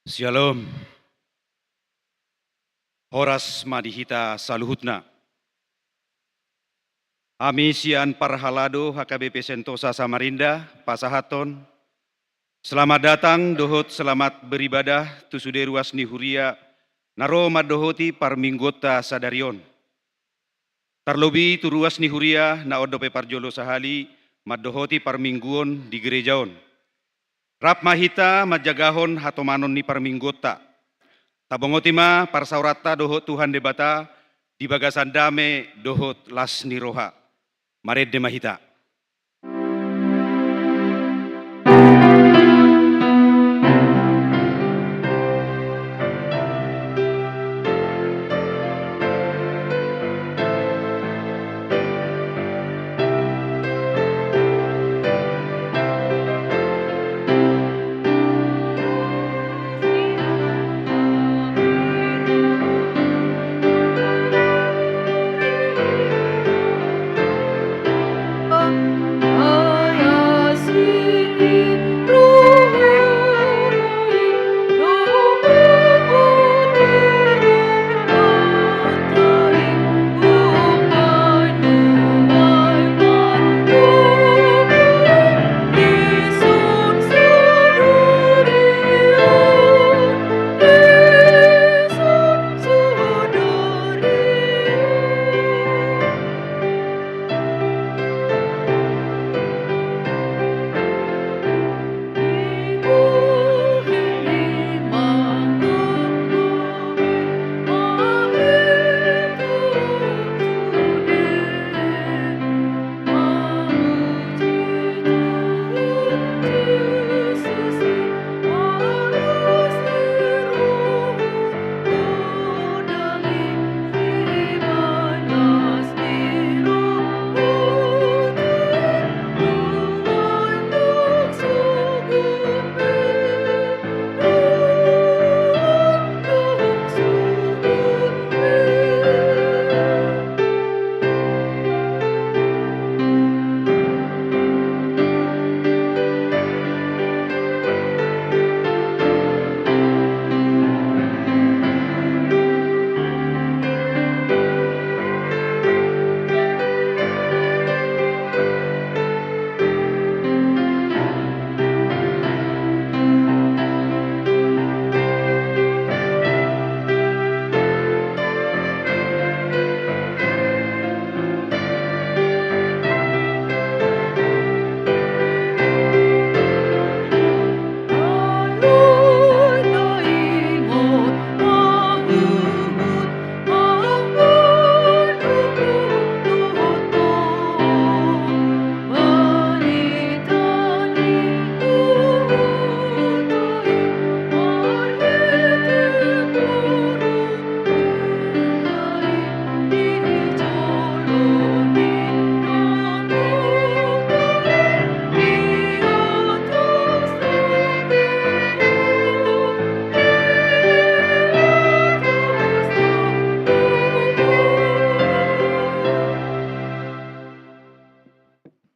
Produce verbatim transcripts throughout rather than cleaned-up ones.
Syalom. Horas ma di hita saluhutna. Hami sian parhalado H K B P Sentosa Samarinda pasahathon selamat datang dohot selamat beribadah tu sude ruas ni huria na ro mandohoti parmingguonta sadari on. Tarlobi tu ruas ni huria na on dope parjolo sahali mandohoti parmingguon di gereja on. Rap ma hita manjagahon hatomanon ni parmingguonta. Tabongoti ma parsaoranta dohot Tuhan Debata di bagasan dame dohot las ni roha. Marende ma hita.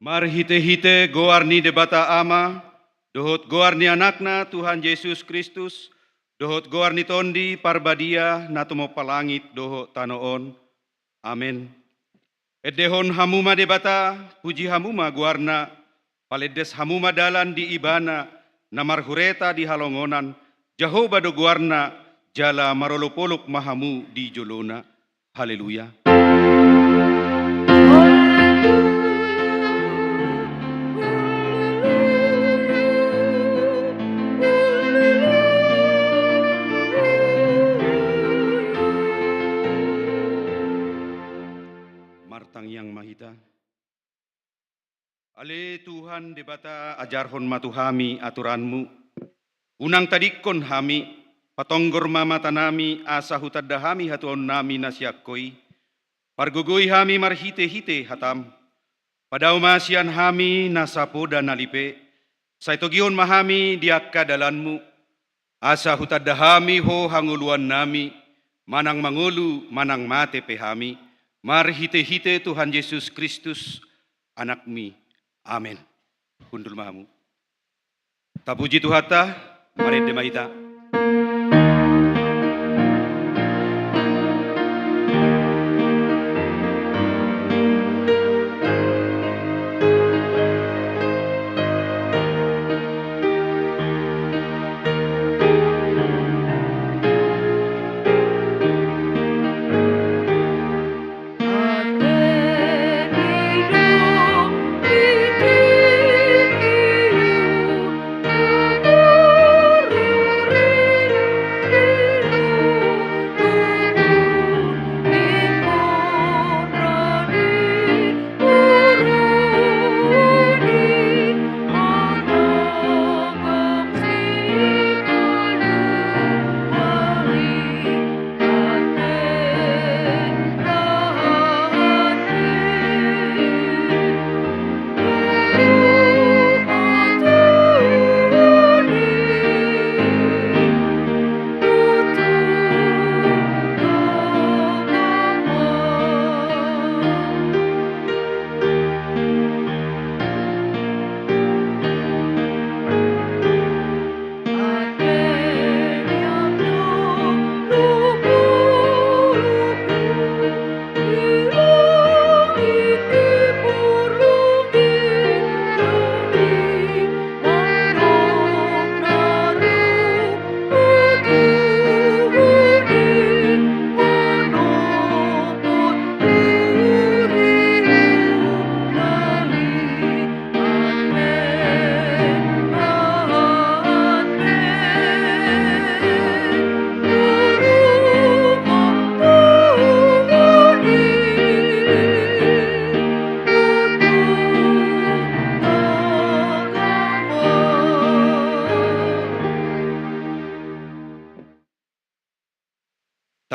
Marhitehite goar ni Debata Ama, dohot goar ni Anakna Tuhan Jesus Kristus, dohot goar ni Tondi Parbadia na tumompa langit dohot tano on. Amen. Endehon hamu ma Debata, puji hamu ma goarna, palendes hamu ma dalan di Ibana, na marhureta di halongonan, Jahowa do goarna, jala marolopolop ma hamu di jolona. Haleluya. Martangiang ma hita. Ale Tuhan Debata, ajarhon ma tu hami aturanmu. Unang tadingkon hami, patonggor ma matanami asa hutanda hami hatuaonnami na sian Ho i. Pargogoi hami marhitehite hatam. Padao ma sian hami nasa poda na lipe, sai togihon ma hami di angka dalanmu, asa hutanda hami Ho hangoluannami, manang mangolu manang mate pe hami, marhitehite Tuhan Jesus Kristus, Anakmi. Amen. Hundul ma hamu. Tapuji Tuhanta, marende ma hita.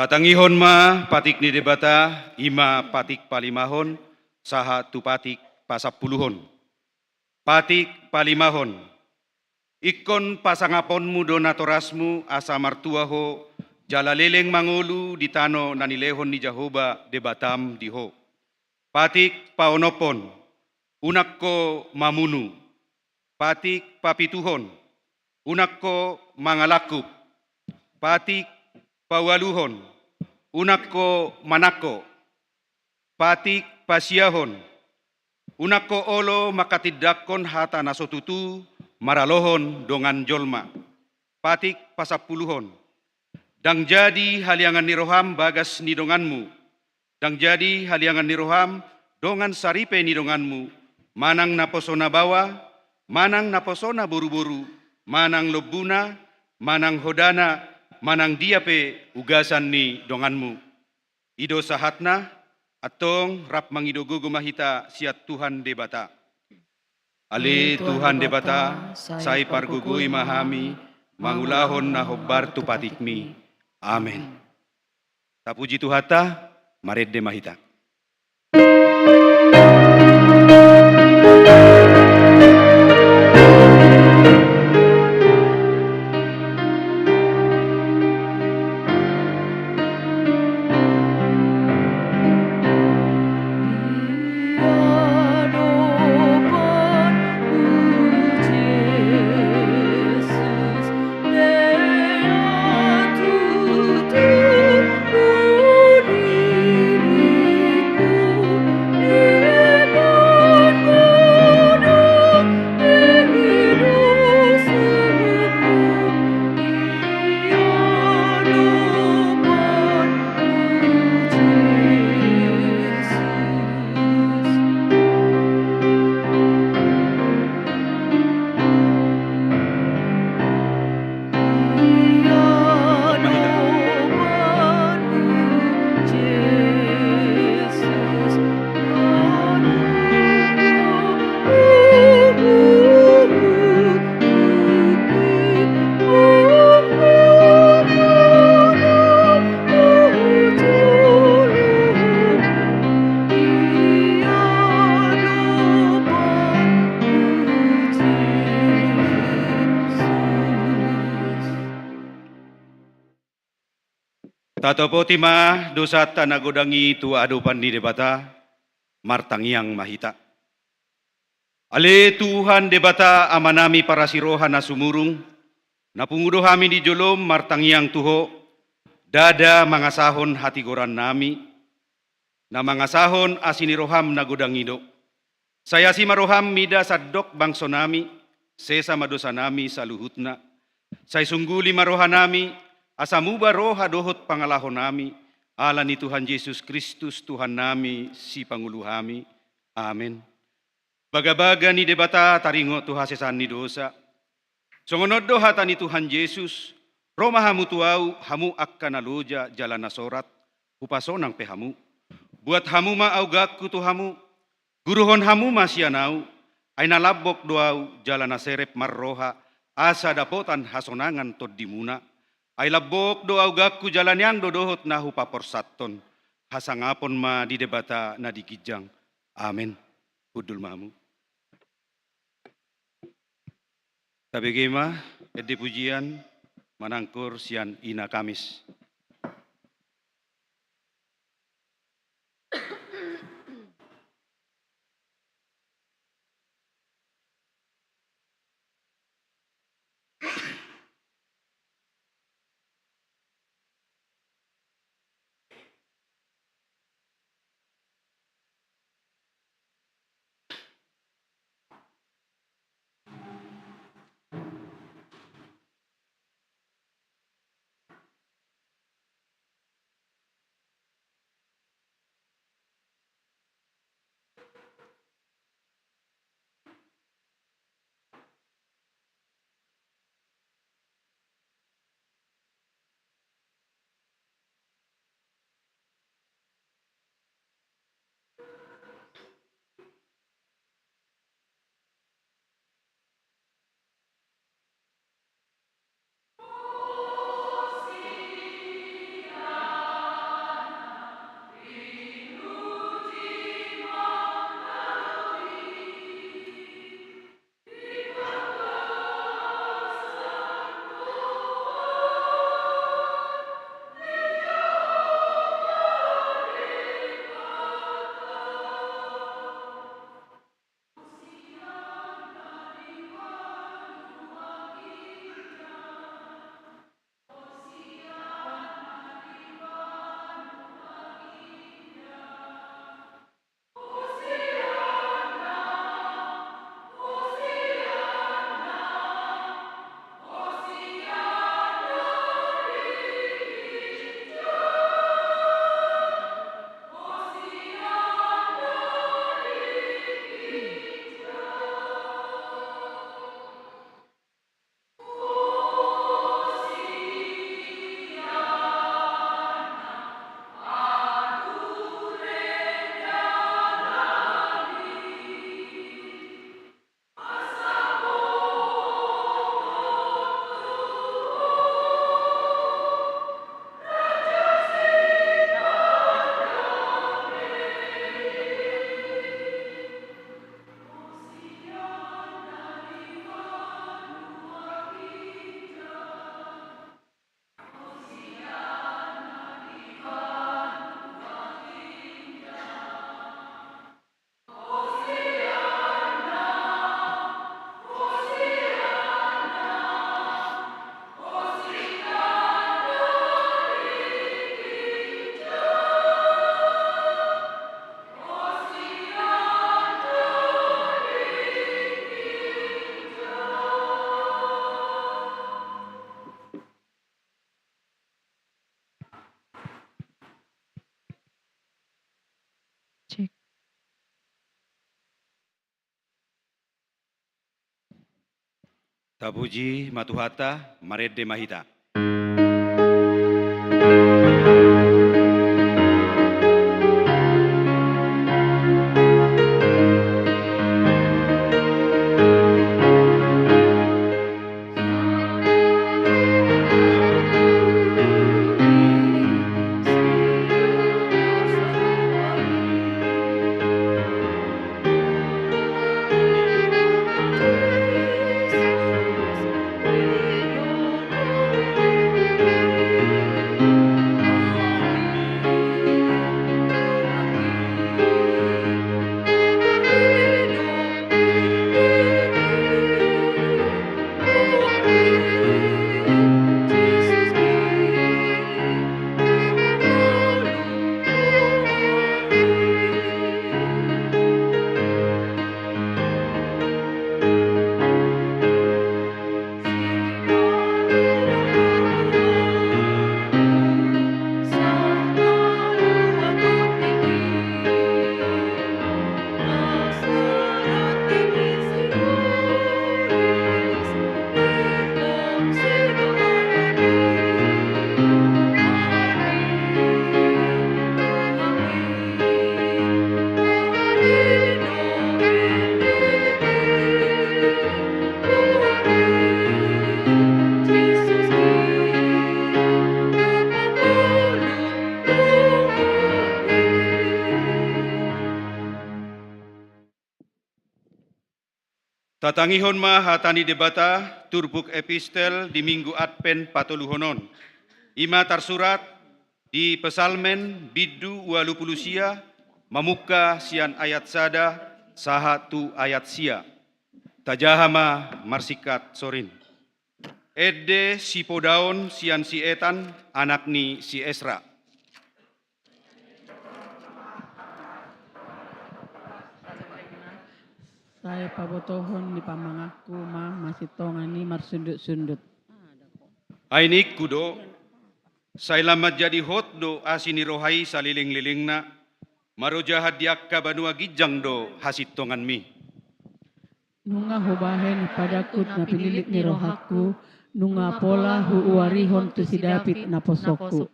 Tangihon ma patik ni Debata, i ma patik palimahon, sahat tu patik pasampuluhon. Patik palimahon. Ingkon pasangaponmu do natorasmu asa martua ho, jala leleng mangolu di tano na nilehon ni Jahowa Debatam di ho. Patik paonomhon. Unang ho mamunu. Patik papituhon. Unang ho mangalangkup. Patik paualuhon. Unang ho manangko. Patik pasiahon. Unang ho olo manghatindanghon hata na so tutu maralohon dongan jolma. Patik pasampuluhon. Ndang jadi haliangan ni roham bagas ni donganmu. Ndang jadi haliangan ni roham dongan saripe ni donganmu, manang naposona baoa, manang naposona boruboru, manang lombuna, manang hodana, manang dia pe ugasan ni donganmu. I do sahatna. Antong rap mangido gogo ma hita sian Tuhan Debata. Ale Tuhan Debata, sai pargogoi ma hami mangulahon na hombar tu patikmi. Amen. Tapuji Tuhanta. Marende ma hita. Tatopoti ma dosanta na godang i tu adopan ni Debata. Martangiang ma hita. Ale Tuhan Debata Amanami parasiroha na sumurung, na pungu do hami di jolom martangiang tu Ho, ndada mangasahon hatigorannami, na mangasahon asi ni roham na godang i do. Sai asi ma roham mida sandok bangsonami, sesa ma dosanami saluhutna. Sai sungguli ma rohanami, asa muba roha dohot pangalahonami, ala ni Tuhan Jesus Kristus Tuhannami, Sipangolu hami. Amen. Bagabaga ni Debata taringot tu hasesaan ni dosa. Songon on do hata ni Tuhan Jesus, ro ma hamu tu Ahu, hamu angka na loja jala na sorat, hupasonang pe hamu. Buat hamu ma auganku tu hamu, guruhon hamu ma sian Ahu, ai na lambok do Ahu jala na serep marroha, asa dapotan hasonangan tondimuna. Ai lambok do auganku jala niang do dohot na hupaporsathon. Hasangapon ma di Debata na di ginjang. Amen. Hundul ma hamu. Tabege ma ende pujian manangkor sian Ina Kamis. Tapuji ma Tuhanta, marende ma hita. Tatangihon ma hata ni Debata, turpuk epistel di Minggu Advent patoluhon on. I ma tarsurat di Psalmen bindu ualu pulu sia, mamungka sian ayat sada sahat tu ayat sia. Tajaha ma marsingkat sorin. Ende sipodaon sian si Etan, anak ni si Esra. Sai pabotohon ni pamanganku ma hasintongan i marsundut-sundut. Ai ningku do, sai lam manjadi hot do asi ni roha i salelenglelengna, marojahan di angka banua ginjang do hasintonganmi. Nunga hubahen padangkut na pinillit ni rohangku, nunga pola huuarihon tu si David naposongku.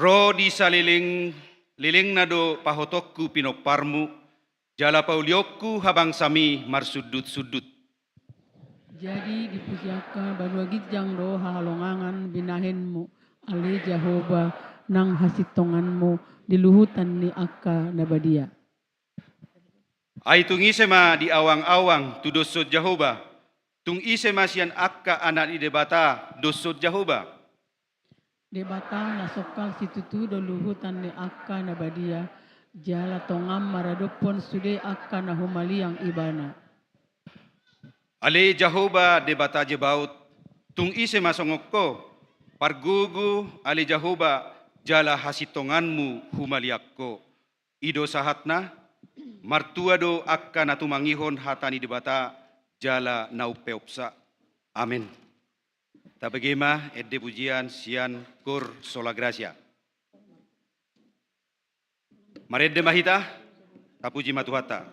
Ro di salelenglelengna do pahotongku pinomparmu, jala paulionku habangsami marsundut-sundut. Jadi dipuji angka banua ginjang do hahalongangan binahenmu, ale Jahowa, nang hasintonganmu di luhutan ni angka na badia. Ai tung ise ma di awang-awang tu doshon Jahowa? Tung ise ma sian angka anak ni Debata doshon Jahowa? Debata na songkal situtu do luhutan ni angka na badia, jala tongon maradophon sude angka na humaliang Ibana. Ale Jahowa Debata Zebaot, tung ise ma songon Ho? Pargogo, ale Jahowa, jala hasintonganmu humaliang Ho. I do sahatna. Martua do angka na tumangihon hata ni Debata jala na umpeopsa. Amen. Tabege ma ende pujian sian Koor Sola Gratia. Marende ma hita, tapuji ma Tuhanta.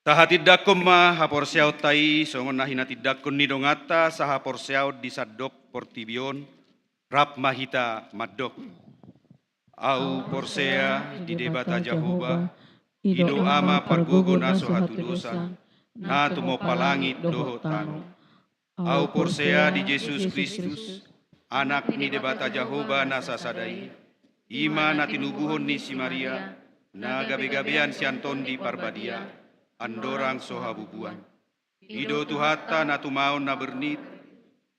Tahatindangkon ma haporseaonta i songon na hinatindangkon ni donganta sahaporseaon di sandok portibi on. Rap ma hita mandok. Au porsea di Debata Jahowa, i do Ama pargogo na so hatudosan, na tumompa langit dohot tano. Au porsea di Jesus Kristus, Anak ni Debata Jahowa na sasada i, i ma na tinubuhon ni si Maria, na gabegabean sian Tondi Parbadia, andorang so habubuan. I do Tuhanta na tumaon na bernit,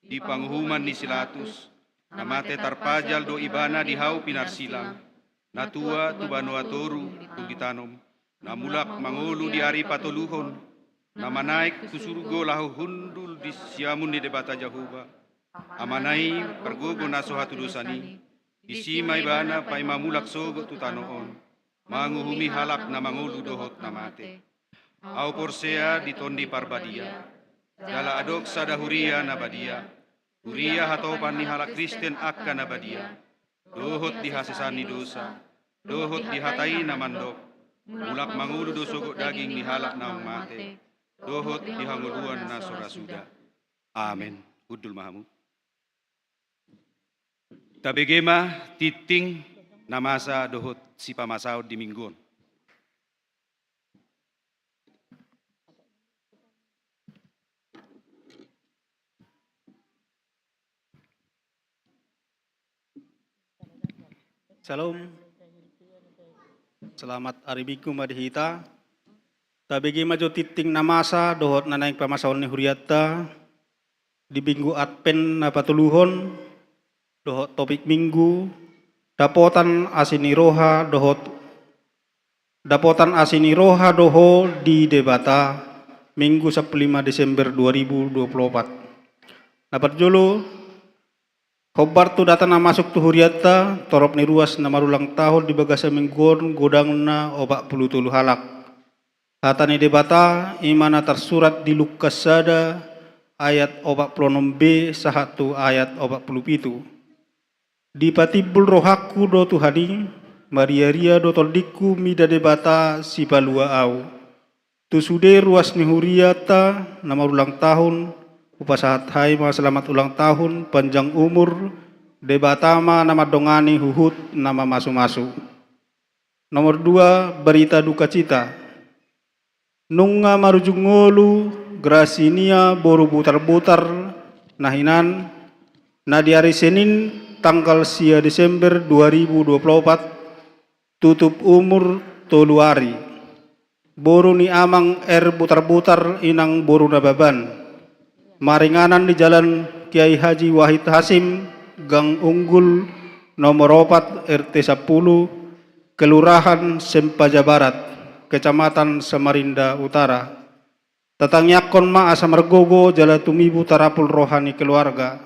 di panguhuman ni si Latus, na mate tarpajal do Ibana di hau pinarsilang, na tua tu banua toru dung ditanom, na mulak mangolu di ari patoluhon, na manaek tu surgo laho hundul di siamun ni Debata Jahowa, Amana i pargogo na so hatudosan i, disi ma Ibana paima mulak sogot tu tano on, manguhumi halak na mangolu dohot na mate. Au porsea di Tondi Parbadia, jala adong sada huria na badia, huria hatopan ni halak Kristen angka na badia, dohot di hasesaan ni dosa, dohot di hata i na mandok, mulak mangolu do sogot daging ni halak naung mate, dohot di hangoluan na so ra suda. Amen. Hundul ma hamu. Tabege ma tingting na masa dohot sipamasaon di minggu on. Syalom. Selamat ari Minggu ma di hita. Tabege ma jo tingting na masa dohot na naeng pamasaon ni hurianta di Minggu Advent na patoluhon, dohot topik Minggu, dapotan asi ni roha dohot, dapotan asi ni roha do ho di Debata, Minggu sampulu lima Desember dua ribu dua puluh opat. Na parjolo, hombar tu data na masuk tu hurianta, torop ni ruas na marulang tahun di bagasan minggu on godangna opat pulu tolu halak. Hata ni Debata, i ma na tarsurat di Lukas sada, ayat opat pulu onom b sahat tu ayat opat pulu pitu. Dipatimbul rohangku do Tuhan i, mariaria do tondingku mida Debata sipalua au. Tu sude ruas ni hurianta na marulang tahun, hupasahat hami ma selamat ulang tahun, panjang umur, Debata ma na mandongani huhut na mamasumasu. Nomor dua, berita duka cita. Nunga marujung ngolu Grasinia boru Butarbutar na hinan, na di ari Senin tanggal sia Desember dua ribu dua puluh opat, tutup umur tolu ari. Boru ni Amang R Butarbutar, Inang boru Nababan. Maringanan di Jalan Kiai Haji Wahid Hasyim, Gang Unggul, nomor opat, R T sampulu, Kelurahan Sempaja Barat, Kecamatan Samarinda Utara. Tatangiangkon ma asa margogo jala tumibu tarapul roha ni keluarga.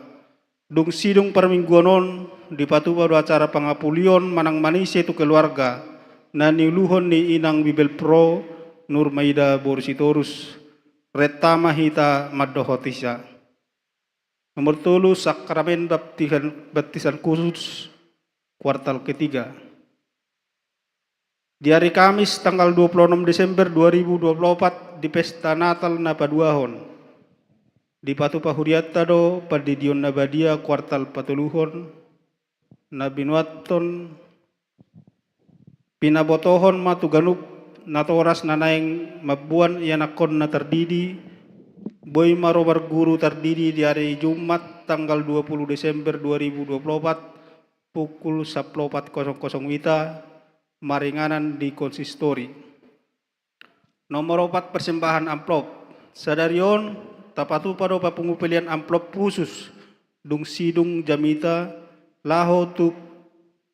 Dung sidung parmingguan on, dipatupa do acara pangapulion manang manise tu keluarga na niuluhon ni Inang Bibelvrouw Nurmaida boru Sitorus. Renta ma hita mandohoti sa. Nomor tolu, sakramen baptisan, baptisan khusus kuartal ketiga. Di ari Kamis tanggal dua puluh onom Desember dua ribu dua puluh opat, di pesta Natal na paduahon, dipatupa hurianta do pandidion na badia kuartal patoluhon, na binuathon, pinabotohon ma tu ganup natoras na naeng mamboan ianakhonna tardidi, boi ma ro marguru tardidi di ari Jumat tanggal dua puluh Desember dua ribu dua puluh opat, pukul sampulu opat kosong kosong wita, maringanan di konsistori. Nomor opat, persembahan amplop. Sadari on, tapatupa do papungu pelean amplop khusus, dung sidung jamita, laho tu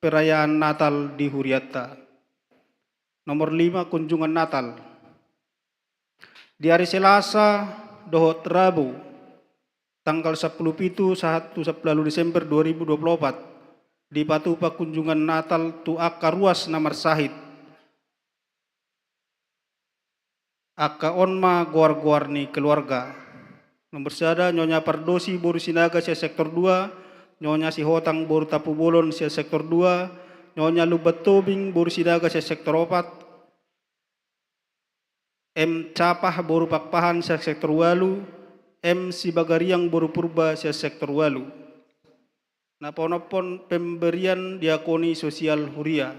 perayaan Natal di hurianta. Nomor lima, kunjungan Natal. Di ari Selasa dohot Rabu, tanggal sampulu pitu sahat tu sampulu ualu Desember dua ribu dua puluh opat, dipatupa kunjungan Natal tu angka ruas na marsahit. Angka on ma goar-goar ni keluarga. Nomor sada, Nyonya Pardosi boru Sinaga sian sektor dua, Nyonya Sihotang boru Tampubolon sian sektor dua, Nyonya Lumban Tobing boru Sinaga sian sektor opat, M Capah boru Pakpahan sian sektor ualu, M Sibagariang boru Purba sian sektor ualu. Na paonomhon pemberian diakoni sosial huria.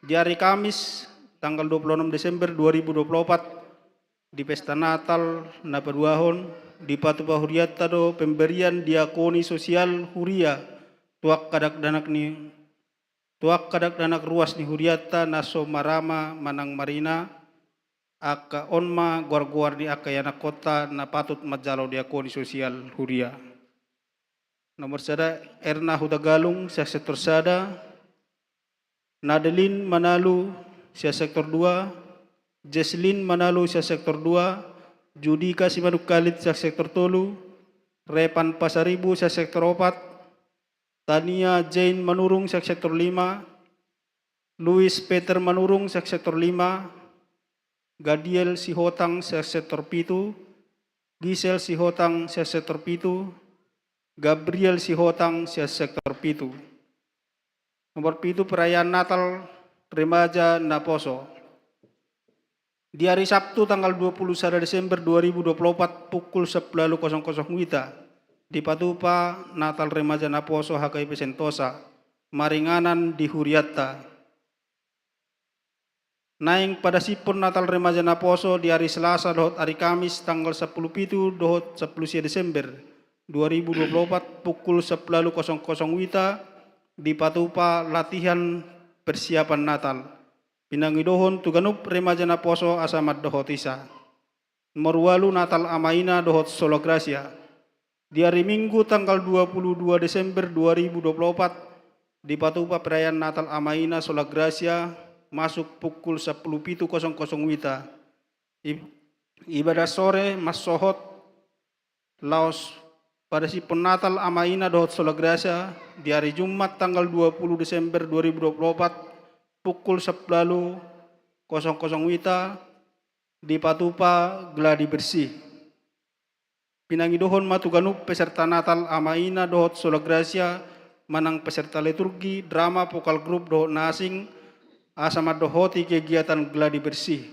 Di ari Kamis, tanggal dua puluh enam Desember dua ribu dua puluh opat, di pesta Natal na paduahon, dipatupa hurianta do pemberian diakoni sosial huria tu angka dakdanak ni, tu angka dakdanak ruas ni hurianta na so marama manang marina, angka on ma goargoar ni angka ianakkonta na patut manjalo diakoni sosial huria. Nomor sada, Erna Hutagalung sian sektor sada, Nadelin Manalu sian sektor dua, Jeslin Manalu sian sektor dua, Judika Simanungkalit sian sektor tolu, Repan Pasaribu sian sektor opat, Tania Jane Manurung sian sektor lima, Luis Peter Manurung sian sektor lima, Gadiel Sihotang sian sektor pitu, Gisel Sihotang sian sektor pitu, Gabriel Sihotang sian sektor pitu. Nomor pitu, perayaan Natal remaja naposo. Di ari Sabtu tanggal dua puluh sada Desember dua ribu dua puluh opat pukul sampulu ualu kosong kosong wita, dipatupa Natal remaja naposo H K B P Sentosa, maringanan di hurianta. Naeng padasiphon Natal remaja naposo di ari Selasa dohot ari Kamis tanggal sampulu pitu dohot sampulu sia Desember dua ribu dua puluh opat pukul sampulu ualu kosong kosong wita, dipatupa latihan persiapan Natal. Pinangidohon tu ganup remaja naposo asa mandohoti sa. Nomor ualu, Natal Ama Ina dohot Sola Gracia. Di ari Minggu tanggal dua puluh dua Desember dua ribu dua puluh opat, dipatupa perayaan Natal Ama Ina Sola Gracia masuk pukul sampulu pitu kosong kosong wita. I-, ibadah sore mansohot laos padasiphon Natal Ama Ina dohot Sola Gracia di ari Jumat tanggal dua puluh Desember dua ribu dua puluh opat pukul sampulu ualu kosong kosong wita, dipatupa gladi bersih. Pinangidohon ma tu ganup peserta Natal Ama Ina dohot Sola Gracia manang peserta liturgi, drama, vokal grup dohot na asing asa mandohoti kegiatan gladi bersih.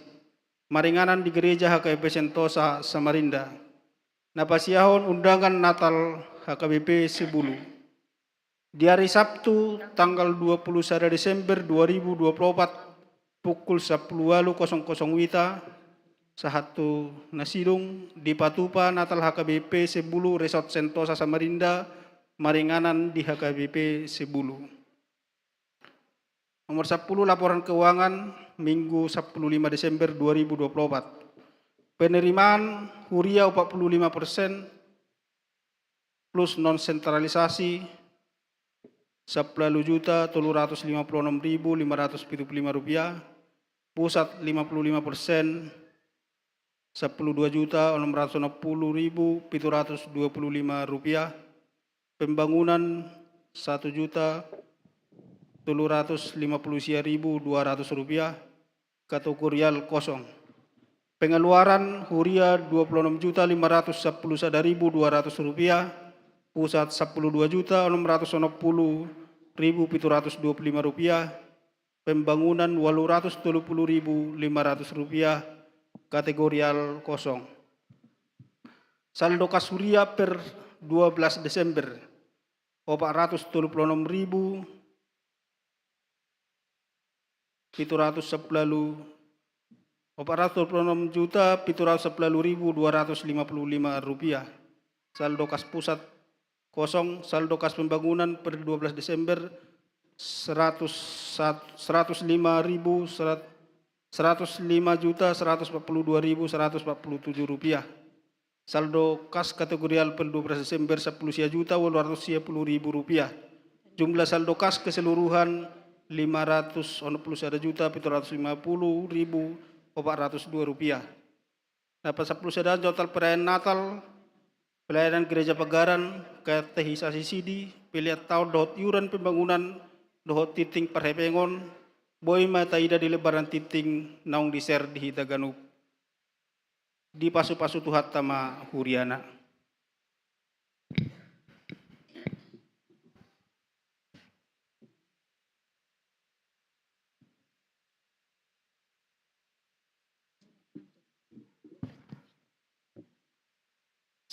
Maringanan di Gereja H K B P Sentosa Samarinda. Na pasiahon undangan Natal H K B P Sebulu. Di ari Sabtu tanggal dua puluh sada Desember dua ribu dua puluh opat pukul sampulu ualu kosong kosong wita sahat tu na sidung, dipatupa Natal H K B P Sebulu Resort Sentosa Samarinda, maringanan di H K B P Sebulu. Nomor sampulu, laporan keuangan Minggu sampulu lima Desember dua ribu dua puluh opat. Penerimaan huria opat puluh lima persen, plus non sentralisasi, sampulu ualu juta tolu ratus lima puluh enam ribu lima ratus pitu puluh lima rupiah, pusat lima puluh lima persen, sampulu dua juta onom ratus onom puluh ribu pitu ratus dua puluh lima rupiah, pembangunan satu juta tolu ratus lima puluh sia ribu dua ratus rupiah, kategorial kosong. Pengeluaran huria dua puluh enam juta lima ratus sampulu sada ribu dua ratus rupiah, pusat sampulu dua juta onom ratus onom puluh ribu pitu ratus dua puluh lima rupiah, pembangunan ualu ratus tolu puluh ribu lima ratus rupiah, kategorial kosong. Saldo kas huria per dua belas Desember, opat ratus tolu puluh enam ribu pitu ratus sampulu ualu, opat ratus tolu puluh enam juta pitu ratus sampulu ualu ribu dua ratus lima puluh lima rupiah. Saldo kas pusat kosong. Saldo kas pembangunan per dua belas Desember, seratus, seratus lima ribu, seratus lima juta seratus empat puluh dua ribu seratus empat puluh tujuh rupiah. Saldo kas kategorial per dua belas Desember, sampulu sia juta ualu ratus sia puluh ribu rupiah. Jumlah saldo kas keseluruhan lima ratus onom puluh sada juta pitu ratus lima puluh ribu opat ratus dua rupiah. Na pasampulu sada, total perayaan Natal, pelayanan Gereja Pagaran, katehisasi sidi, pelean taon dohot iuran pembangunan, dohot tinting parhepengon, boi ma taida di lembaran tinting naung di-share di hita ganup. Dipasupasu Tuhanta ma huriana.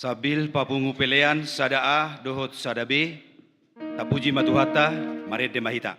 Sambil papungu pelean sada A dohot sada B, tapuji ma Tuhanta, marende ma hita.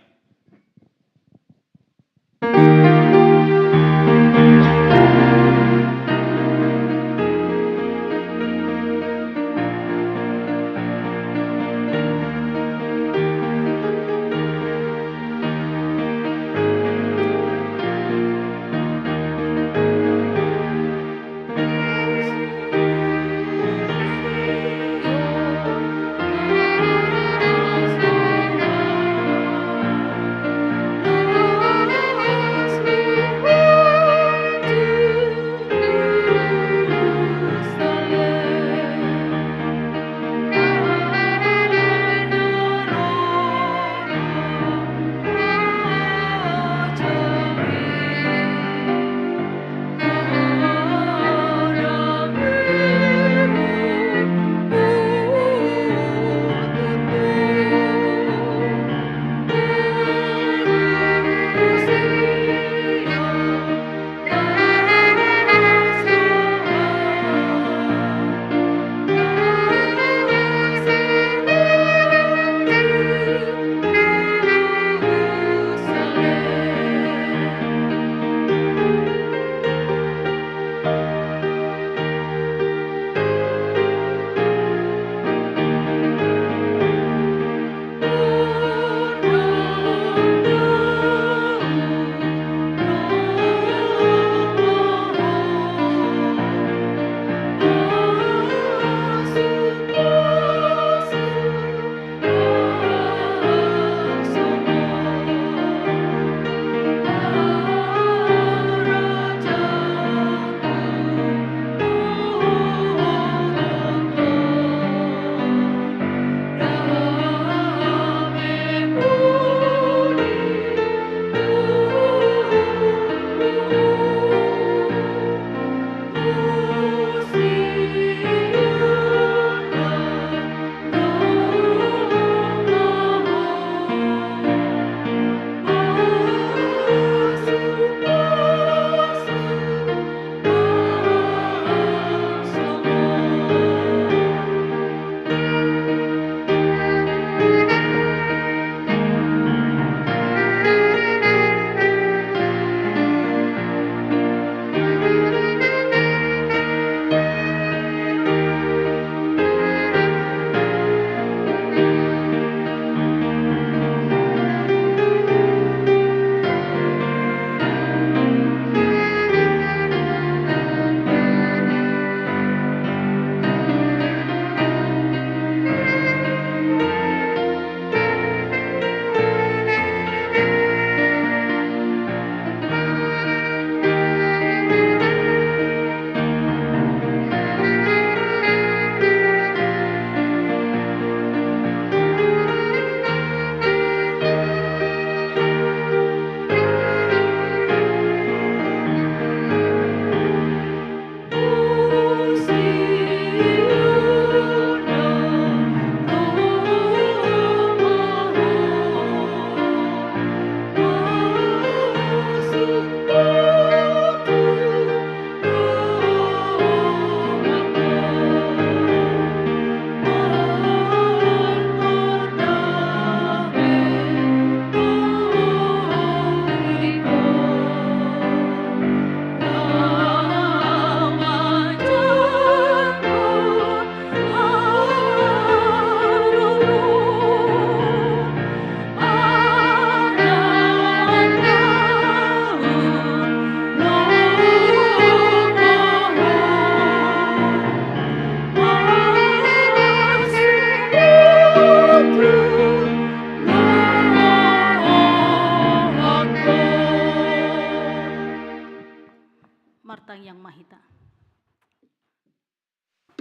Martangiang ma hita.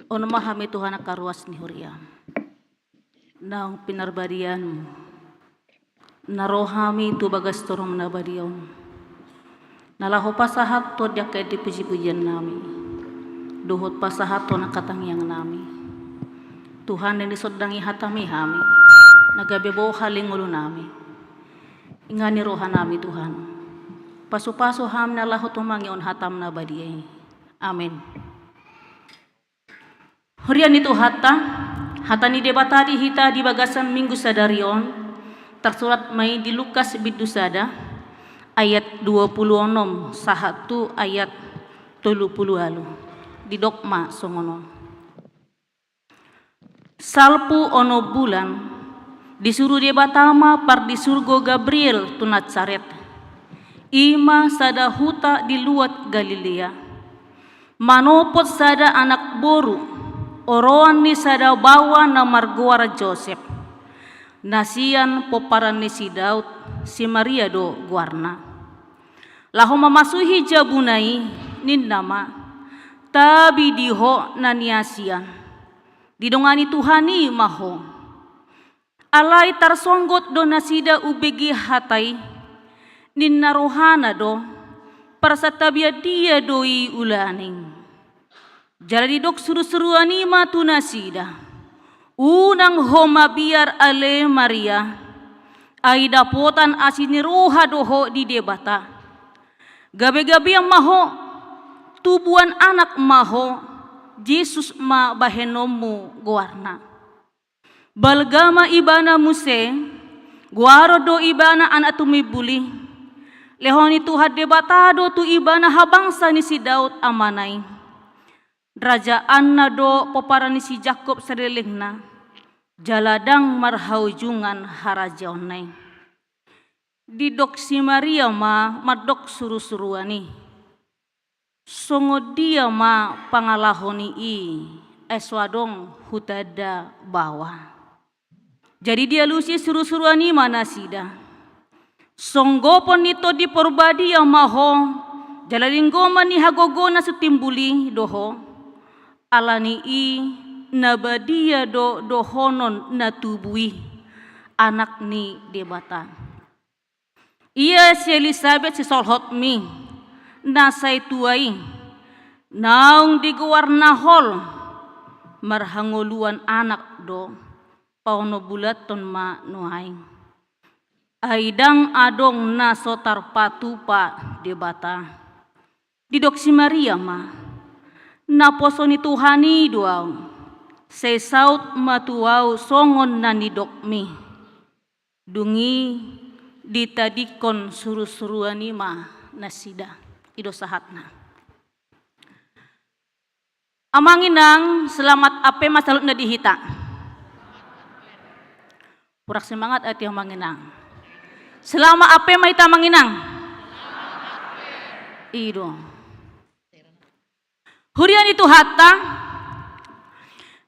Ono ma hami Tuhan angka ruas ni huriaM, naung pinarbadiaonMu, na ro hami tu bagas torumNa badia on, na laho pasahathon di angka ende pujipujiannami dohot pasahathon angka tangiangnami. Tuhan, na disondangi hataMi hami, na gabe bohal di ngolunami, ingani rohanami Tuhan. Pasupasu hami na laho tumangihon hataM na badia i. Amen. Huria ni Tuhanta, hata ni Debata di hita di bagasan Minggu sadari on, tarsurat ma i di Lukas bindu sada, ayat dua pulu onom sahat tu ayat tolu pulu ualu. Didok ma songon on. Salpu onom bulan, disuru Debata ma pardisurgo Gabriel tu Nasaret. I ma sada huta di luat Galilea. Manopot sada anak boru, oroan ni sada baoa na margoar Josep. Na sian pomparan ni si Daud, si Maria do goarna. Laho mamasuhi jabuna i, ninna ma, tabi di ho na niasian. Didongani Tuhan i ma ho. Alai tarsonggot do nasida umbege hata i, ninna rohana do, parsantabian dia do i ulaning. Jala didok surusuruan i ma tu nasida, unang ho mabiar ale Maria, ai dapotan asi ni roha do ho di Debata. Gabegabean ma ho, tubuan anak ma ho, Jesus ma bahenonmu goarna. Balga ma ibana muse, goaron do ibana anak tumimbul i. Lehon ni Tuhan Debata do tu ibana habangsa ni si Daud amana i. Rajaanna do pomparan ni si Jakob salelengna, jala ndang marhaujungan harajaonna i. Didok si Maria ma mandok surusuruan i. Songon dia ma pangalaho ni i, ai so adong hutanda baoa. Jadi dialusi surusuruan i ma nasida. Songgopon ni Tondi Porbadia ma ho, jala linggoman ni hagogoon na so timbul i do ho. Ala ni i na badia do dohonon na tubu i, anak ni Debata. Ia si Elisabet sisolhotmi, na sai tua i, naung digoar na hol, marhangoluan anak do, paonombulanhon ma nuaeng. Ai ndang adong na so tarpatupa Debata. Didok si Maria ma, naposo ni Tuhan i do ahu, sai saut ma tu ahu songon na nidokmi. Dung i ditadingkon surusuruan i ma nasida. I do sahatna. Amang inang, selamat Advent ma saluhutna di hita. Kurang semangat ate amang inang. Selamat Advent ma hita amang inang. I do. Huria ni Tuhanta,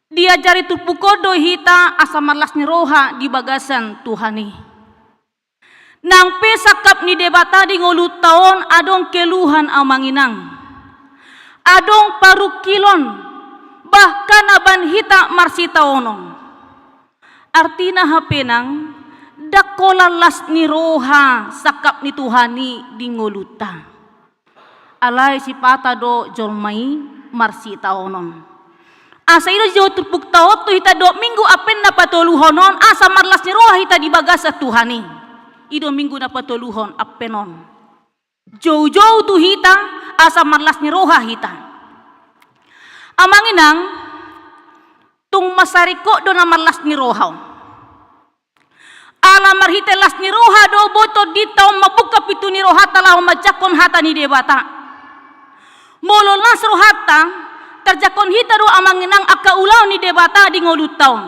diajari turpuk on do hita asa marlas ni roha di bagasan Tuhan i. Nang pe sangkap ni Debata di ngolunta on adong keluhan amang inang. Adong parungkilon, bahkan na baen hita marsitaonon. Artina hape nang, ndang holan las ni roha sangkap ni Tuhan i di ngolunta. Alai sipata do jolma i marsitaonon. Asa i do dijou turpukta on tu hita dohot Minggu Advent na patoluhon on asa marlas ni roha hita di bagasan Tuhan i. I do Minggu na patoluhon Advent on. Joujou tu hita asa marlas ni roha hita. Amang inang, tung mansai ringkot do na marlas ni roha on. Ala marhite las ni roha do boi tondinta on mambuka pintu ni rohanta laho manjangkon hata ni Debata. Molo las rohanta, tarjangkon hita do amang inang angka ulaon ni Debata di ngolunta on.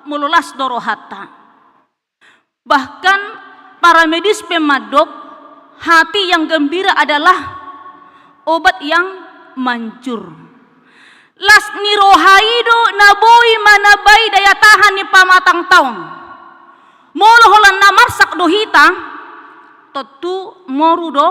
Molo las do rohanta. Bahkan para medis pe mandok, hati yang gembira adalah obat yang manjur. Las ni roha i do na boi manambai daya tahan ni pamatangta on. Molo holan na marsak do hita, tontu moru do.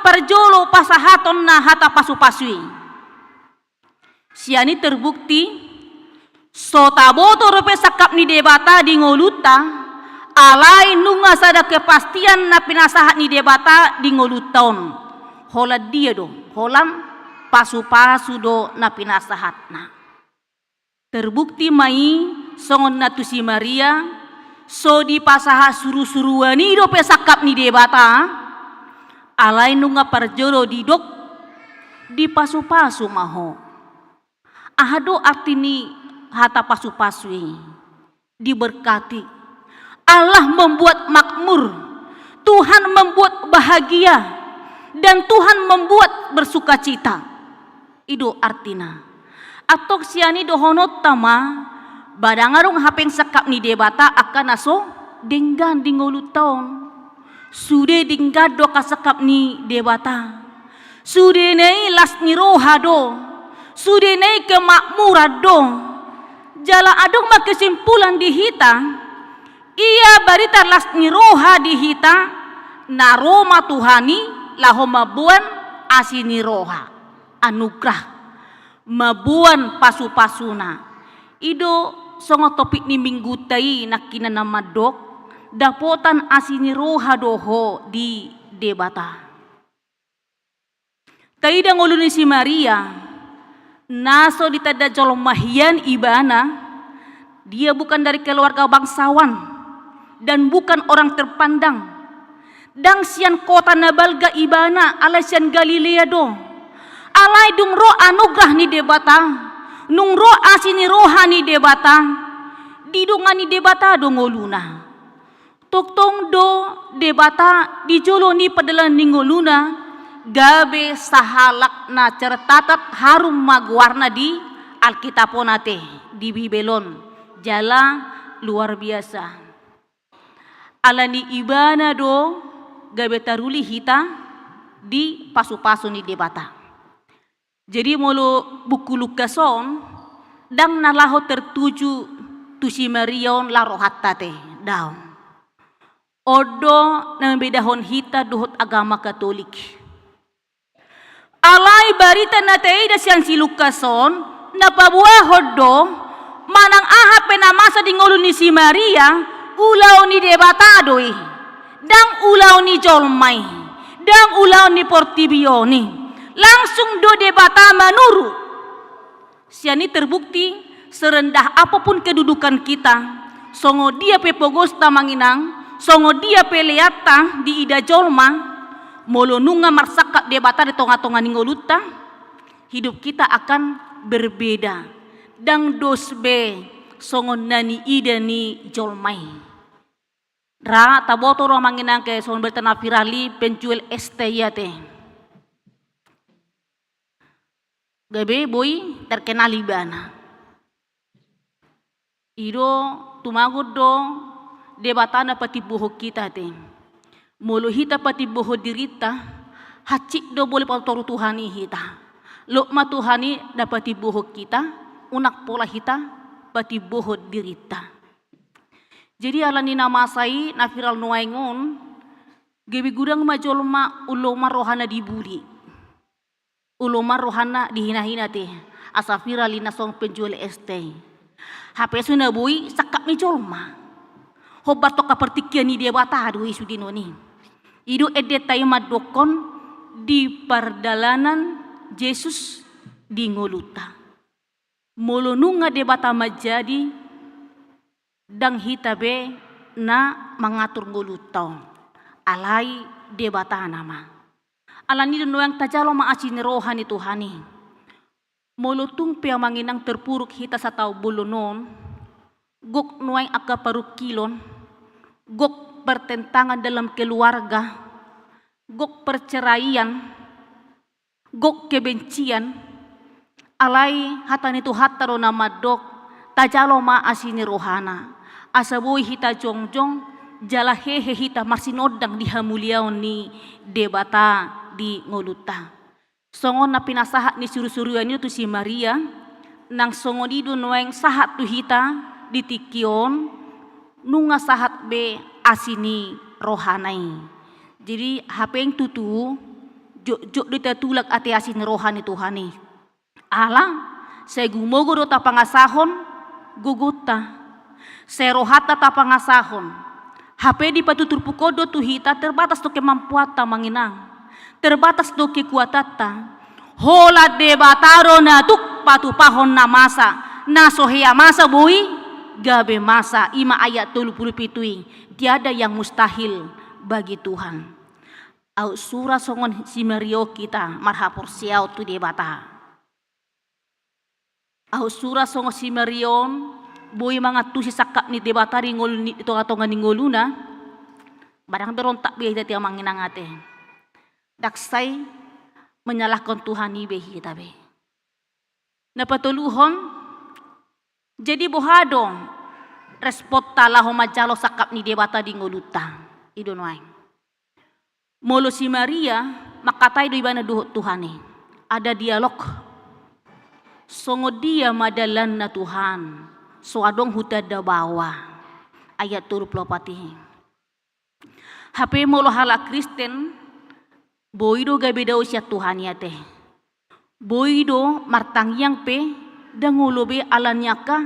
parjolo pasahatonna hata pasupasu i. Sian i terbukti, so taboto dope sangkap ni Debata di ngolunta, alai nunga sada kepastian na pinasahat ni Debata di ngolunta on. Holan dia do, holan pasupasu do na pinasahatna. Terbukti ma i songon na tu si Maria, so dipasahat surusuruan i dope sangkap ni Debata, alai nunga parjolo didok, dipasupasu ma ho. Aha do arti ni hata pasupasu i? Diberkati. Allah membuat makmur. Tuhan membuat bahagia. Dan Tuhan membuat bersukacita. I do artina. Antong sian i dohononta ma, ba ndang adong hape sangkap ni Debata angka na so denggan di ngolunta on. Sude denggan do angka sangkap ni Debata. Sudena i las ni roha do. Sudena i kemakmuran do. Jala adong ma kesimpulan di hita, ia barita las ni roha di hita, na ro ma Tuhan i laho mamboan asi ni roha, anugrah, mamboan pasupasuna. I do songon topik ni minggunta i nangkinan na mandok, dapotan asi ni roha do ho di Debata. Taida ngolu ni si Maria, na so ditanda jolma hian ibana, dia bukan dari keluarga bangsawan dan bukan orang terpandang. Ndang sian kota na balga ibana, alai sian Galilea do. Alai dung ro anugrah ni Debata, nung ro asi ni roha ni Debata, didongani Debata do ngoluna. Tongtong do Debata di jolo ni pardalanan ni ngoluna, gabe sahalak na tercatat harum ma goarna di Alkitab on ate, di Bibel on, jala luar biasa. Alani ibana do gabe taruli hita di pasupasu ni Debata. Jadi molo buku Lukas on, ndang na laho tertuju tu si Maria on laho rohanta ate, daong. On do na mambedahon hita dohot agama Katolik. Alai barita na taida sian si Lukas on, na paboahon do, manang aha pe na masa di ngolu ni si Maria, ulaon ni Debata do i. Ndang ulaon ni jolma i, ndang ulaon ni portibi on i. Langsung do Debata manuru. Sian i terbukti, serendah apapun kedudukan kita, songon dia pe pogosta amang inang, songon dia pe leanta diida jolma, molo nunga marsangkap Debata di tongatonga ni ngolunta, hidup kita akan berbeda. Ndang dos be songon na niida ni jolma i. Ra taboto do amang inang, ke songon barita na viral i penjual es teh i ate. Gabe boi terkenal ibana. I do tumagon do Debata na patimbohon hita ate. Molo hita patimbohon dirinta, hansit do boi patoru Tuhan i hita. Lot ma Tuhan i na patimbohon hita, unang pola hita patimbohon dirinta. Jadi alani na masa i na viral nuaeng on, gabe godang ma jolma uloman rohana dibuli. Uloman rohana dihinahina ate, asa viral i na songon penjual es teh. Hape so na boi sangkap ni jolma. Hombar tu angka partingkian ni Debata do i sude nuaeng i. I do endenta i mandokkon di pardalanan Jesus di ngolunta. Molo nunga Debata manjadi, ndang hita be na mangatur ngolunta on. Alai Debata nama. Alani do nuaeng tajalo ma asi ni roha ni Tuhan i. Molo tung pe amang inang terpuruk hita sataon bolon on, gok nuaeng angka parungkilon, gok pertentangan dalam keluarga, gok perceraian, gok kebencian, alai hata ni Tuhanta do na mandok, tajalo ma asi ni rohana. Asa boi hita jongjong, jala hehe hita marsinondang di hamuliaon ni Debata di ngolunta. Songon na pinasahat ni surusuruan i tu si Maria, nang songon i do nuaeng sahat tu hita di tingki on, nunga sahat be asi ni rohana i. Jadi hapeng tutu, Jotjot do tatulak ate asi ni roha ni Tuhan i. Ala, sai gumogo do tapangasahon gogonta. Sai rohanta tapangasahon. Hape dipatuturpuk on do tu hita, terbatas do kemampuanta, Amang Inang. Terbatas do kekuatanta. Holan Debata do na tuk patupahon na masa, na so hea masa boi gabe masa, i ma ayat tolu pulu pitu i. Tiada yang mustahil bagi Tuhan. Aut sura songon si Maria on hita marhaporseaon tu Debata. Aut sura songon si Maria on, boi mangantusi sangkap ni Debata di ngolu ni, di tongatonga ni ngoluna. Ba ndang berontak be hita, Amang Inang, ate. Ndang sai menyalahkan Tuhan i be hita be. Na patoluhon, jadi boha do responta laho manjalo sangkap ni Debata di ngolunta? I do nuaeng. Molo si Maria mangkatai do ibana dohot Tuhan i. Ada dialog. Songon dia ma dalanna Tuhan, so adong hutanda baoa. Ayat tolu pulu opat i. Hape molo halak Kristen, boi do gabe dao sian Tuhan i ate. Boi do martangiang pe ndang olo be ala ni angka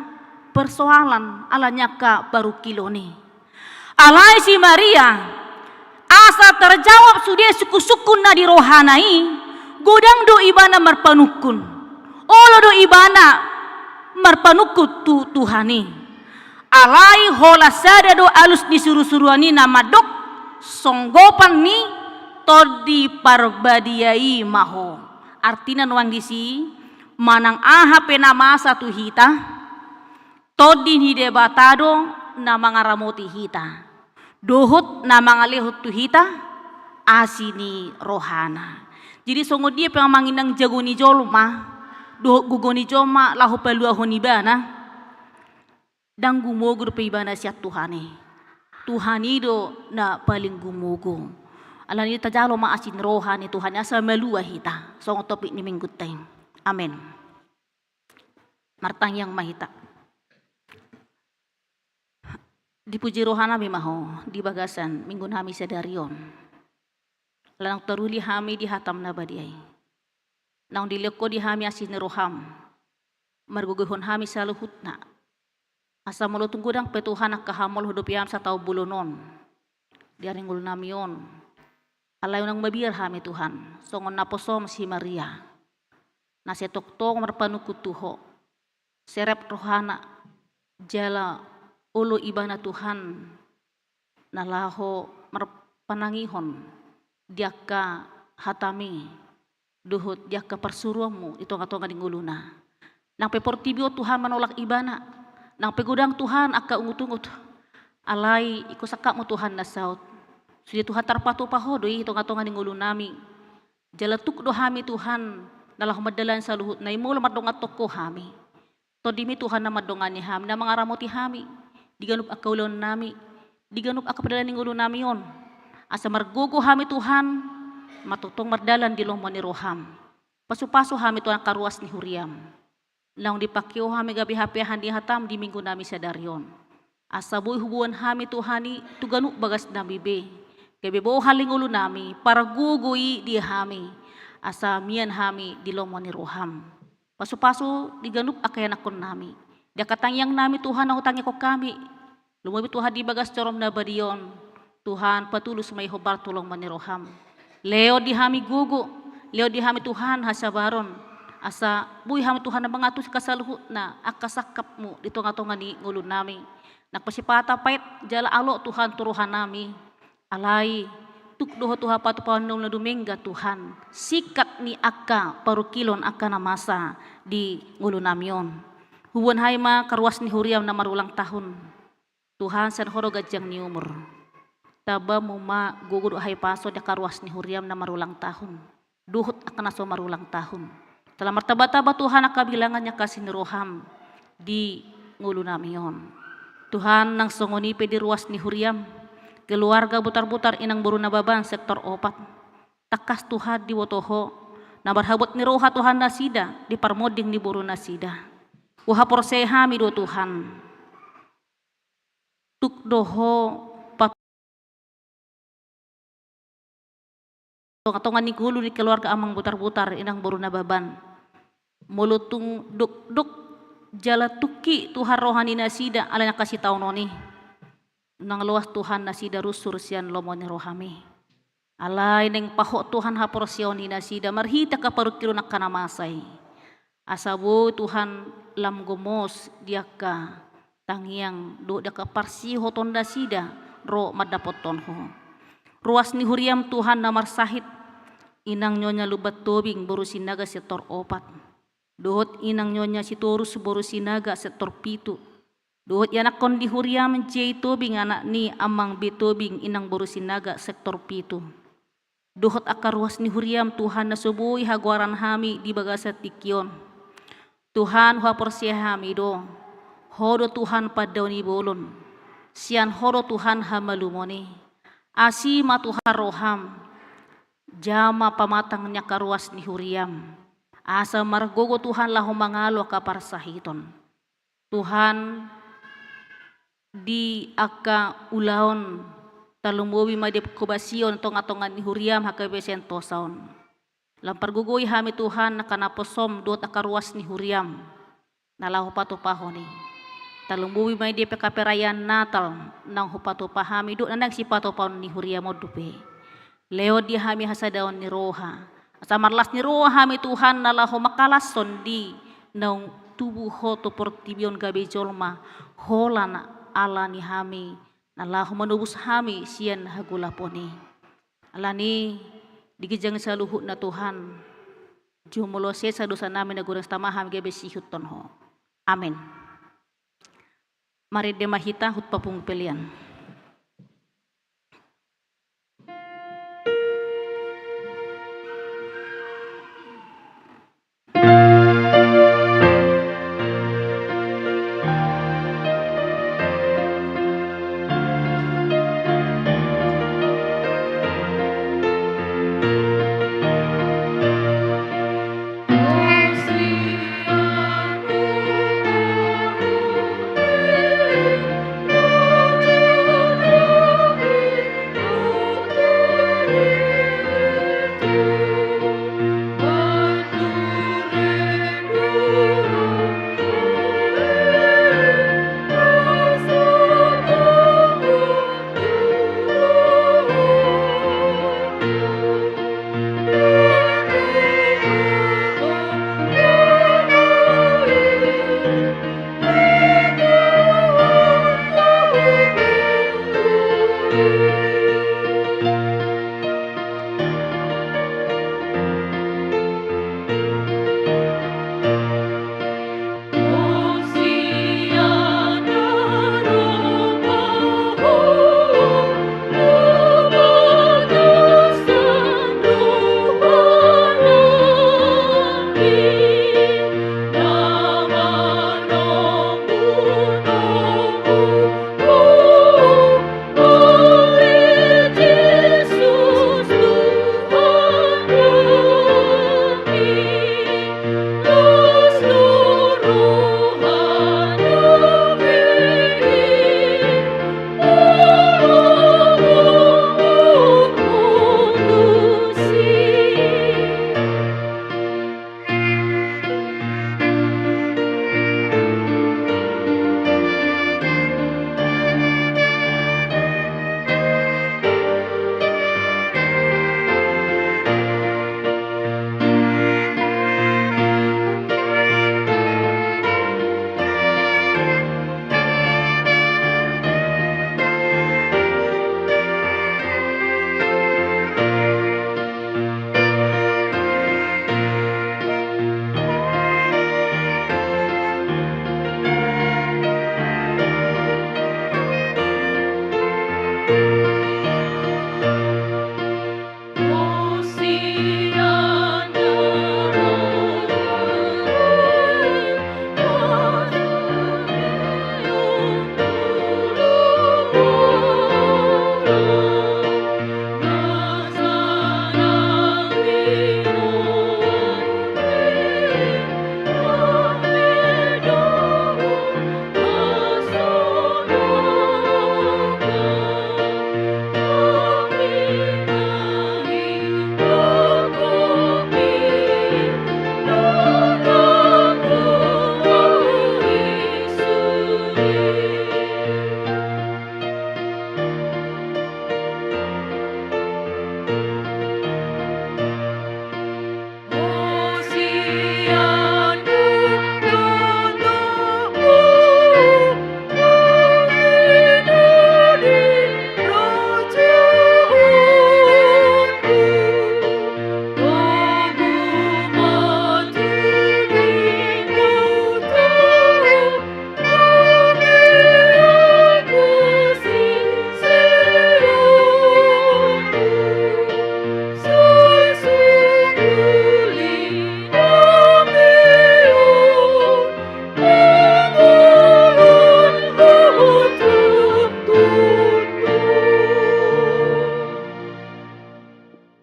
persoalan, ala ni angka parungkilon i. Alai si Maria, asa terjawab sude sungkunsungkun na di rohana i, godang do ibana marpanungkun. Olo do ibana marpanungkun tu Tuhan i. Alai holan sada do alus ni surusuruan i na mandok, songgopan ni Tondi Parbadia i ma ho. Artina nuaeng disi, manang aha pe na masa tu hita, Tondi ni Debata do na mangaramoti hita, dohot na mangalehon tu hita asi ni rohana. Jadi songon dia pe, Amang Inang, jago ni jolma dohot gogo ni jolma laho paluahon ibana, ndang gumogo dope ibana sian Tuhan i. Tuhan i do na paling gumogo. Alani i tajalo ma asi ni roha ni Tuhan i asa malua hita songon topik ni minggunta i. Amen. Martangiang ma hita. Dipuji rohanami ma Ho di bagasan minggunami sadari on. Ala naung taruli hami di hatam na badia i. Naung dilehon Ho di hami asi ni roham, margogoihon hami saluhutna. Asa molo tung godang pe Tuhan angka hamol huadopi hami sataon bolon on, di ari ngolunami on, alai unang mabiar hami Tuhan songon naposom si Maria, na sai tongtong marpanungkun tu Ho. Serep rohana, jala olo ibana Tuhan na laho marpanangihon di angka hatami dohot di angka parsuruanmu di tongatonga ni ngoluna. Nang pe portibi on Tuhan manolak ibana, nang pe godang Tuhan angka ungutungut, alai ingkon sangkapmu Tuhan na saut. Sude Tuhan tarpatupa Ho do i di tongatonga ni ngolunami. Jala tuk do hami Tuhan na laho mandalani saluhutna i molo mardongan tok Ho hami. Tondimi Tuhan na mandongani hami, na mangaramoti hami di ganup angka ulaonnami, di ganup angka pardalanan ni ngolunami on. Asa margogo hami Tuhan, martongtong mardalan di lomo ni roham. Pasupasu hami Tuhan angka ruas ni huriam. Naung dipangke Ho hami gabe hapeahan ni hatam di minggunami sadari on. Asa boi huboan hami Tuhan i tu ganup bagasnami be. Gabe bohal ni ngolunami, pargogo i di hami. Asa mian hami di lomo ni roham. Pasupasu di ganup angka ianakkonnami. Di angka tangiangnami Tuhan na hutangiangkon hami. Lumobi Tuhan di bagas joroM na badia on. Tuhan, patulus ma i hombar tu lomo ni roham. Lehon di hami gogo, lehon di hami Tuhan hasabaron. Asa boi hami Tuhan na mangantusi angka saluhutna angka sangkapmu di tongatonga ni ngolunami. Nang pe sipata pait jala alo Tuhan tu rohanami. Alai tuk do Ho Tuhan patupahon na dumenggan Tuhan singkat ni angka parungkilon angka na masa di ngolunami on. Huboan hami ma angka ruas ni huriam na marulang tahun. Tuhan, sian Ho do ganjang ni umur. TambahonMu ma gogo dohot hahipason di angka ruas ni huriam na marulang tahun dohot angka na so marulang tahun. Jala martambatamba Tuhan angka bilangan ni angka asi ni roham di ngolunami on. Tuhan, nang songon i pe di ruas ni huriam, keluarga Butarbutar Inang Boru Nababan sektor opat. Tangkas Tuhan diboto Ho na marhabot ni roha Tuhan nasida di parmonding ni borunasida. Huhaporseai hami do Tuhan. Tuk do Ho pap- tongatonga ni ngolu ni keluarga Amang Butarbutar, Inang boru Nababan. Molo tung dokdok jala tungki Tuhan roha ni nasida ala ni angka sitaonon i, unang loas Tuhan nasida rusur sian lomo ni rohami. Alai naeng pahot Tuhan haporseaon ni nasida marhite angka parungkilon angka na masa i. Asa boi Tuhan lam gomos di angka tangiang dohot di angka parsihoton nasida ro mandapothon Ho. Ruas ni huriaM Tuhan na marsahit, Inang Nyonya Lumban Tobing boru Sinaga sektor opat, dohot Inang Nyonya Sitorus boru Sinaga sektor pitu, dohot ianakhon di huriaM J I Tobing, anak ni Amang B Tobing, Inang boru Sinaga sektor pitu. Dohot angka ruas ni huriaM Tuhan na so boi hagoaran hami di bagasan tingki on. Tuhan, huhaporseai hami do, Ho do Tuhan pandaon ni bolon. Sian Ho do Tuhan hamalumon i. Asi ma Tuhan rohaM, jama pamatang ni angka ruas ni huriaM, asa margogo Tuhan laho mangalo angka parsahiton. Tuhan, di angka ulaon, tarlumobi ma di panghobasion tongatonga ni huriaM HKBP Sentosa on. Lam pargogoi hami Tuhan angka naposoM dohot angka ruas ni huriaM na laho patupahon i. Tarlumobi ma di angka perayaan Natal naung hupatupa hami dohot na naeng sipatupaon ni huriaM on dope. Lehon di hami hasadaon ni roha, asa marlas ni roha hami Tuhan na laho mangkalashon di naung tubu Ho tu portibi on gabe jolma, holan ala ni hami na laho manobus hami sian hagolapon i. Alani i, di ginjang saluhutna Tuhan, jumolo sesa dosanami na godang, tama hami gabe siihuthon Ho. Amen. Marende ma hita, hut papungu pelean.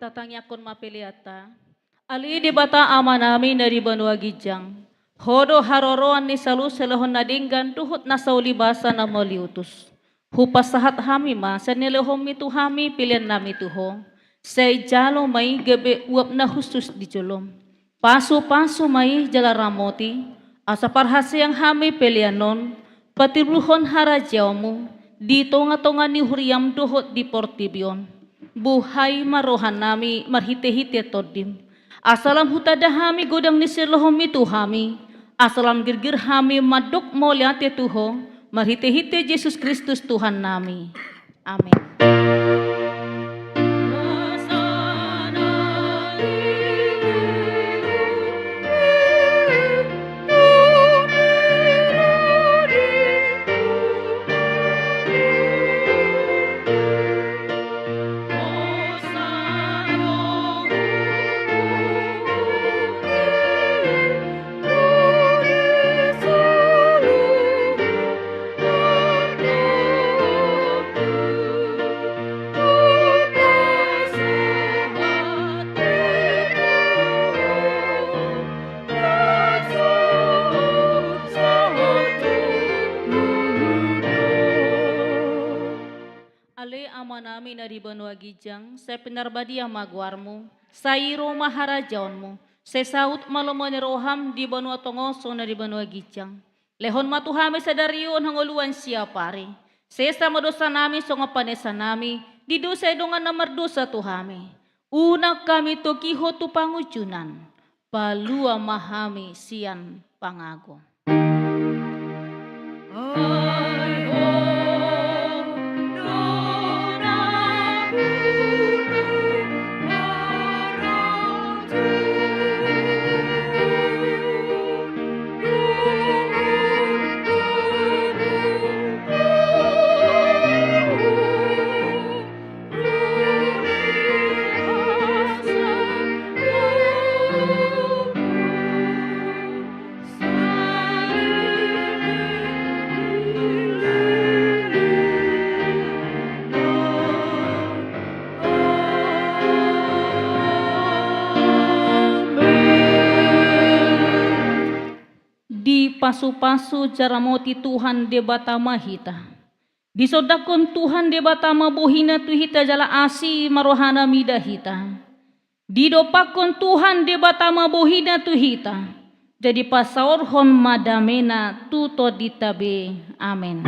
Tatangiangkon ma peleanta. Ale Debata Amanami na di banua ginjang, Ho do haroroan ni saluhut silehon na denggan dohot na saulibasa na mauliutus. Hupasahat hami ma sian na nilehonMi tu hami peleannami tu Ho. Sai jalo ma i gabe uap na hushus di jolom. Pasupasu ma i jala ramoti, asa parhaseang hami pelean on patimbulhon harajaonMu di tongatonga ni huriaM dohot di portibi on. Buhai ma rohanami marhitehite TondiM, asa lam hutanda hami godang ni silehonMi tu hami, asa lam girgir hami mandok mauliate tu Ho marhitehite Jesus Kristus Tuhannami. Amen. Ale Amanami na di banua ginjang, sai pinarbadia ma goarMu, sai ro ma harajaonMu, sai saut ma lomo ni rohaM di banua tonga on songon na di banua ginjang. Lehon ma tu hami sadari on hangoluan siapari. Sesa ma dosanami songon panesanami di dosa ni dongan na mardosa tu hami. Unang hami togihon tu pangunjunan. Palua ma hami sian pangago. Dipasupasu jala ramoti Tuhan Debata ma hita. Disondangkon Tuhan Debata ma bohiNa tu hita jala asi ma rohaNa mida hita. Didompakkon Tuhan Debata ma bohiNa tu hita, jadi pasaorhon ma dameNa tu tondinta be. Amen.